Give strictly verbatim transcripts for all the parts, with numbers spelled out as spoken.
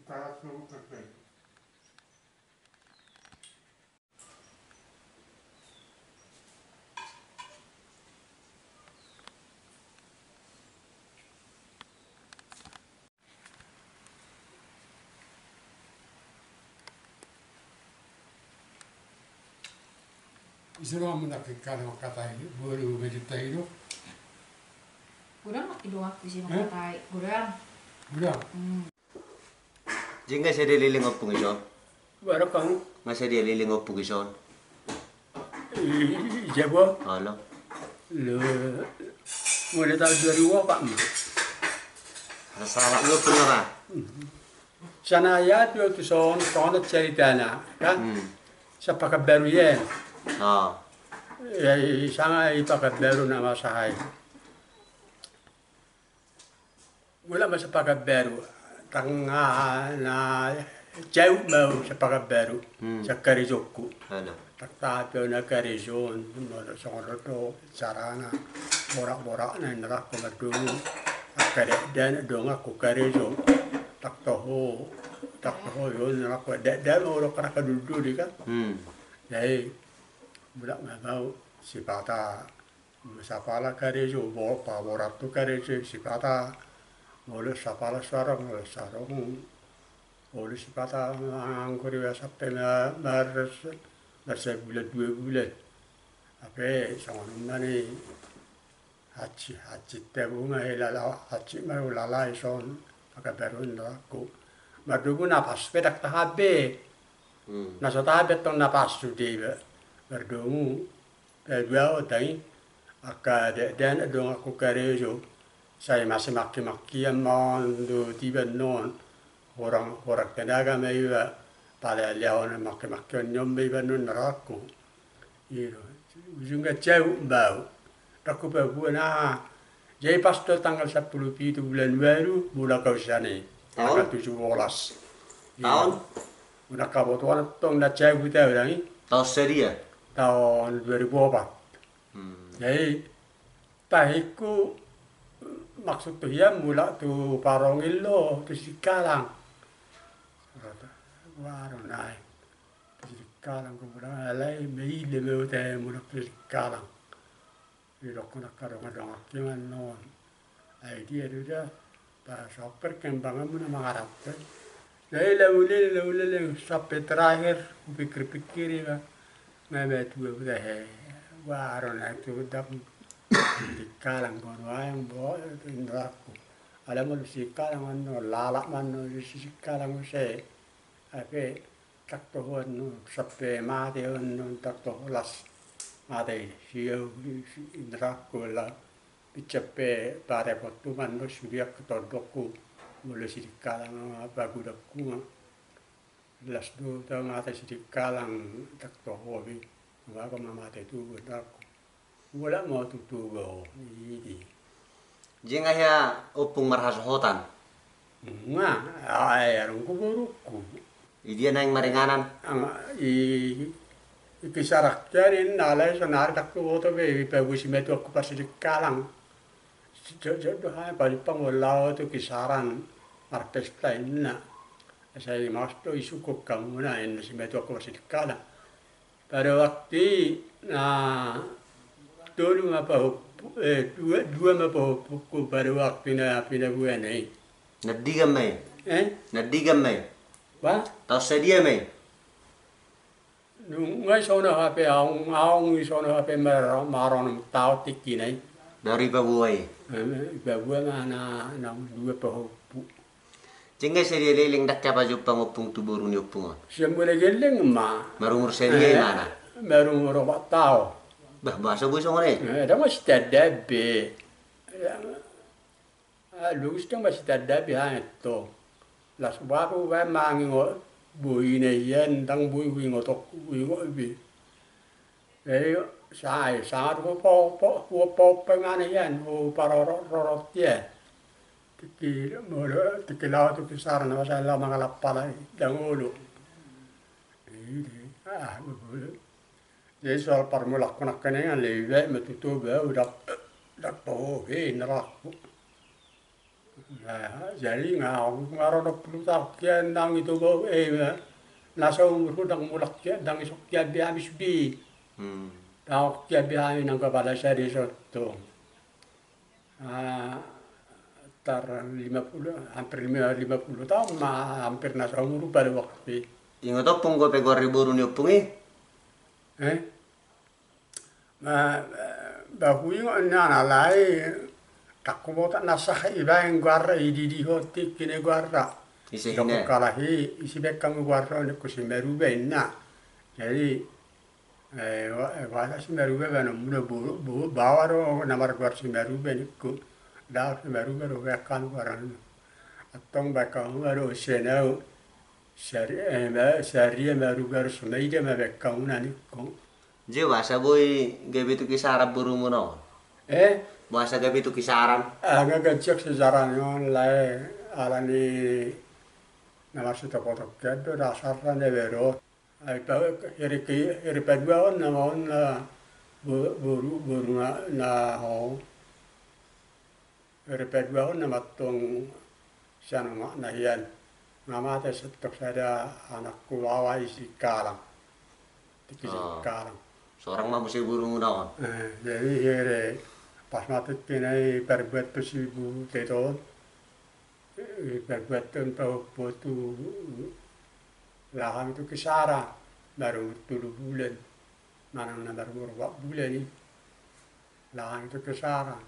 Ise do hamu nangkin mangkatai boru Majuta i do? Godang nangkin donganku ise mangkatai, godang. Godang. Jadi nga sadia leleng ompung ison? Baru kang. Nga sadia leleng ompung ison? Ise bo? Olo. Mulai tahun dua ribu empat ma. Salah dua puluh lima. Sana ia tu tu son son ceritana kan. Siapa kabar ya? Ya, sanga i Pakanbaru nama sahai. Mulak ma sian Pakanbaru, tangkas na jauk ma au sian Pakanbaru, sian karejongku. Tangkas pe au na karejo on, molo songon on do carana, borak-borakna inna rohangku mardomu, angka dakdanak donganku karejo, tangkas toho, tangkas toho i on inna rohangku, dakdanak ma au do angka na kadodoli kan. Jadi mulak ma au sipata Sapala karejo, bo-, paborat tu karejo, sipata, molo sapala sarong, molo sarong, molo sipata, anggo di wasa pe ma-, mar-, marsabulan dua bulan. Hape songon on ma ni hansit, hansit tabunga i lala, hansit ma ulala i son, Pakanbaru on do aku. Mardomu napas pe ndang tahan be. Na so tahan be tong napas sude iba. Mardomu. Paduahon tang i, angka dakdanak donganku karejo, sai masi mangki-mangkian ma on dohot iba annon, hurang, hurang tenaga ma iba, palealeahon mangki-mangkian ni on ma iba annon inna rohangku. I do, ujungna jauk ma au, ndang hupaboa na. Jadi pas do tanggal sampulu pitu bulan ualu, mulak au sian i. Taon? Tanggal tujuh belas. Taon? Unang kabotoan tong na jauk huta au dang i. Taon sadia? Taon dua ribu opat. Jadi tahingku maksud tu hian mulak tu Parongil do tu Singkalang. Baru naeng tu Singkalang, mulak alai maila ma au tahe mulak tu Singkalang. Didokkon angka dongan-donganki ma annon. Ai dia do da, pasoper kembanganmu na mangarampe. Jadi laulele, laulele, sampe terakhir, hupikir-pikir iba. Nga matua huta he, baru naeng tu dam. Singkalang kono aeng bo, inna rohangku. Alai molo Singkalang annon, lalap ma annon, Singkalang muse. Hape, Ndang toho annon, sampe mate annon, ndang toho las mate i. Sian i, inna rohangku, ala pinsir pe parepothu ma annon sude angka tondongku. Molo Singkalang ma pagodangku ma. Las do huta mate Singkalang, ndang toho be. Nga, nga mate tubu, inna rohangku. Mulak ma au tu Toba on, i di. Jadi nga hea ompung marhasohotan? Nga, ai adong do borungku. Di dia naeng maringanan? Nga, i, i Kisaran hian, alai sonari ndang huboto be, dipaboa simatuangku Parsingkalang. Jotjot do hami pajumpang, molo au tu Kisaran marpesta, inna. Sai maos do isungkun hamuna, inna simatuangku Parsingkalang. Pada waktu i na tolu ma pahompu, eh, dua, dua ma pahompungku pada waktu i na pinaboaanna i. Na digan ma i? Eh? Na digan ma i? Bah? Taon sadia ma i? Nunga i sono hape aung, aung i sono hape mar-, maronom taon tingkina i. Baru ipaboa i? Eh, ipaboa ma na, na dua pahompu. Jeng nga sadia leleng ndang hea pajumpang ompung tu boru ni ompung on? Sian mulai gelleng ma. Marumur sadia imana? Marumur opat taon. Bah, boasa boi songon i? Eh, ndang masitanda be. Ah, logus ndang masitanda be hami tong. Las baru baen mangingot boina hian, ndang boi huingot, huingot be. Jadi, sai, sangat hupa-, hupa-, hupaompa imana hian, huparorot-rorot hian. Tingki, molo, tingki laho tu Kisaran, na masa laho mangalap pala i, ndang olo. Jadi, ah, jadi soal parmulaanku nangkiningan, lebih baik ma tu Toba, ndang, ndang toho be, inna rohangku. Jadi nga, nga ro onom pulu taon hian ndang ito bo, eh, na saumur ndang mulak hian, ndang isok hian be habis be. Ndang hian be hami nang kepala sadesa tong. Ah, tar lima pulu, hampir lima, lima pulu taon ma, hampir na saumur baru waktu. Ingot ompung, goar pe goar ni boru ni ompung i? Eh? Ba huingot na alai, tangku botak na sah ibaen goarna, ididihon tingki na goarna. Ise hine? Kalahi, ise baen hamu goarna, ningku si Maruba inna. Jadi, eh, wa-, eh, wasa si Maruba baen hamu na bo-, bo-, baoa do na margoar si Maruba ningku. Dao si Maruba do baen hamu goarna. Antong baen hamu do ise nau. Sari-, eh, ma-, Saria Maruba do Sumaida ma baen hamu na ningku. Jei, boasa boi gabe tu kisaran borumuna on? Eh? Boasa gabe tu kisaran? Ah, nga ganjang sisaran on lae, alani na marsitopotop hian do dasarna na baru. Ai pa, hiri ki-, hiri paduahon nama on na bo-, boru, boru na, na ho. Hiri paduahon nama tong sian omakna hian. Nga mate sentong sada anakku baoa i Singkalang. Tingki Singkalang. Sorang ma muse borumuna on. Eh, jadi hiri pas mate tingkina i parbuat tu si Butet on. Eh, parbuat tu pahompu tu laho hami tu kisaran. Baru tolu bulan. Manang na baru opat bulan i. Laho hami tu kisaran.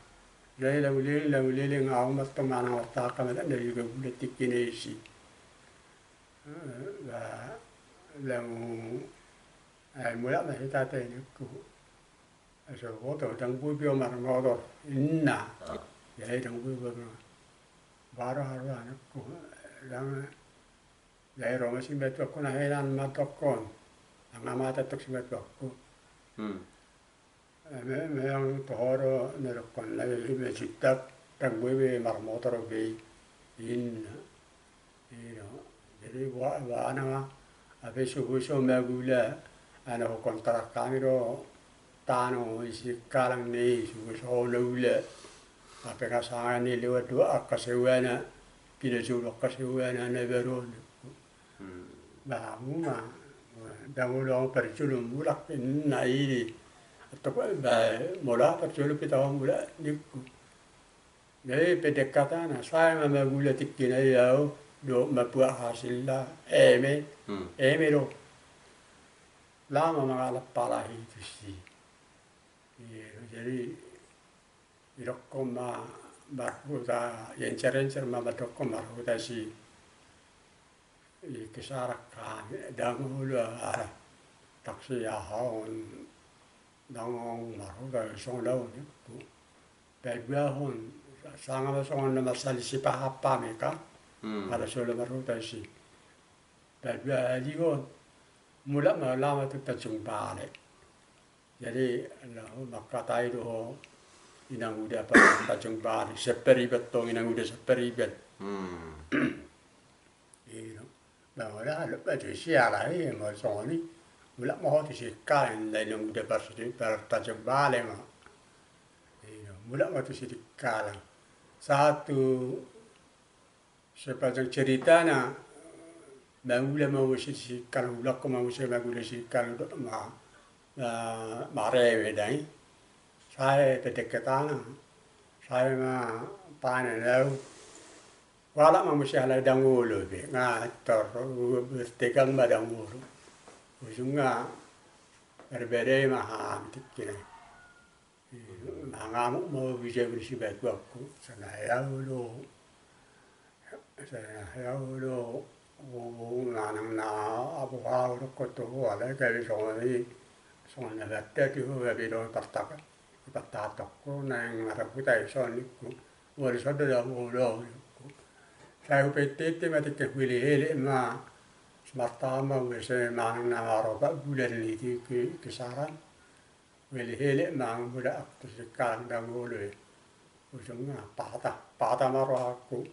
Jadi laho leleng, laho leleng, au ma tong manang wartaka ma ndang na dua bulan tingkina i si. Eh, ba, laho, eh, mulak ma hita te ningku. Ai so boto, ndang boi be ho marmotor, inna. Jadi ndang boi be ho. Baru haru anakku, ndang, jadi ro ma simatuangku na hinan mandokkon. Ndang mate tong simatuangku. Hmm. Eme, memang toho do na dokkon na i, me sintak, ndang boi be marmotor be i, inna. I do. Jadi, ba-, ba na ma, hape suhuso ma gula, anu, hukontrak hami do tano i Singkalang ni, suhuso na gula. Hape nga sanga ni lewat do angka seuana, pinajolo angka seuana na baru on. Hmm. Ba hamu ma, ndang olo hamu parjolo mulak, inna i. Atau ba, molo parjolo pe taho mulak ningku. Jadi pendek hatana, sae ma magula tingkina i au, dohot mambuat hasilna, eme, hmm, eme do. Laho ma mangalap pala i tusi. Iya, jadi, didokkon ma marhuta, diencer-encer ma mandokkon marhuta si. I kisarak hami, ndang olo, ah, taksi aha on, ndang on marhuta songon au ningku. Paduahon, sanga ma songon na marsalisih paham hami kan. Hmm. Ala so olo marhuta si. Paduahalihon, mulak ma laho ma tu Tanjung Balai. Jadi, laho mangkatai do ho inanguda Tanjung Balai, Sampariban tong, inanguda Sampariban. Hmm. I do. Ba molo alop ma tusi, alai molo songon i, mulak ma ho tu Singkalang, inanguda par-, par Tanjung Balai ma. I do. Mulak ma tu Singkalang. Satu Sepanjang ceritana, mangula ma muse Singkalang, ulak ma muse mangula Singkalang, dohot ma, ma, mareme da i. Sae pendek hatana, sae ma panen au. Hualap ma muse alai ndang olo be, nga tor, bertegang ma ndang olo. Ujungna, berbeda ma hami tingkina. Mangamuk ma au, bisa-bisa batu aku. Sana ya ulu. Sana ya ulu. Manang na abu hau do kotu, alai gabe songon i. Songon na batta tu ho gabe do partak. Partak tokku naeng marabut ai son ningku. Wali sodo da ulu. Sai hupetete ma tingki huhelehele ma. Semartama ue se manang na maropak bulan ni tingki kisaran. Huhelehele ma mulak tu Singkalang ndang olo i. Ujungna patah, patah ma rohangku.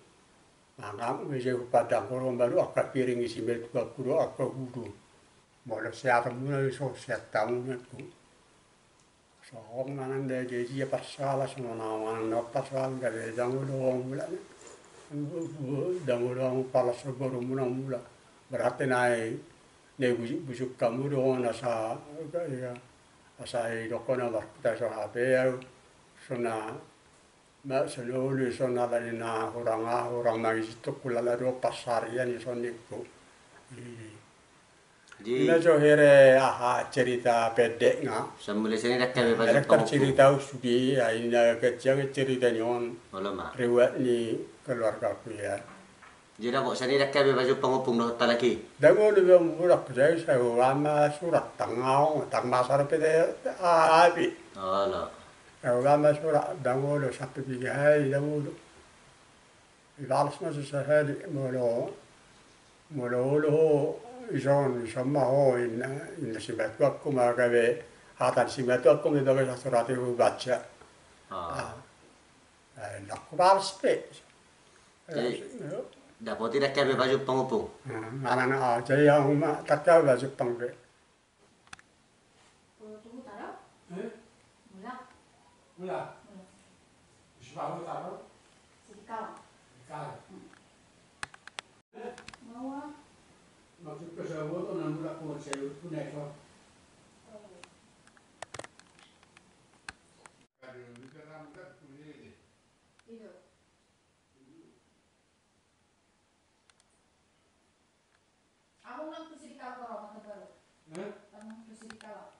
Mangamuk ma ise hupandang holong baru angka piring isi metu angka hudu. Molo seatamuna i so seatamuna tu. Song manang da dia parsoalan, songon au manang na parsoalan gabe ndang olo mulak. Ndang olo ahu palas borumuna mula. Berarti na i, na i busuk, busuk hamu do on asa, ia, asa i dokona markuta so hape ahu. So na, ma, so na olo i so na alani na hurang ahu, hurang mangisik tu hulala do pansarian i so ningku. I. Jadi, ima jo here aha cerita pendekna. Sai mulai sian i dang hami pajumpang ompung. Cerita sude, ai na ganjang cerita ni on. Olo ma. Riwayat ni keluargaku, ia. Jadi, anggo sian i dang hami pajumpang ompung dohot halak i. Ndang olo be, mulak jadi sai hurang ma surat, ndang ahu, ndang masa dope, ah, api. Olo. Hurang ma surat, ndang olo, sampe piga hali, ndang olo. Ibalas ma sahali, molo, molo olo ho, ison, ison ma ho, inna, inna simatuangku ma gabe, hata ni simatuangku ma i bagas surat i hubaca. Ah. Ah. Eh, ndang hubalas be. Jadi, eh, dapot i dang hami pajumpang ompung. Ah, manang, ah, jadi ahu ma, dang hami pajumpang be. Tubu taro? Eh? Mulak. Mulak? Mulak. Di sibahu taro? Sidikalang. Sidikalang. Hmm. Eh? Maua. Maksud pesaboto na mulak tu sayur tu nekor. Oh, iya. Ido. Ahu nang tu Sidikalang, Kota Baru. Hah? Nang tu Sidikalang.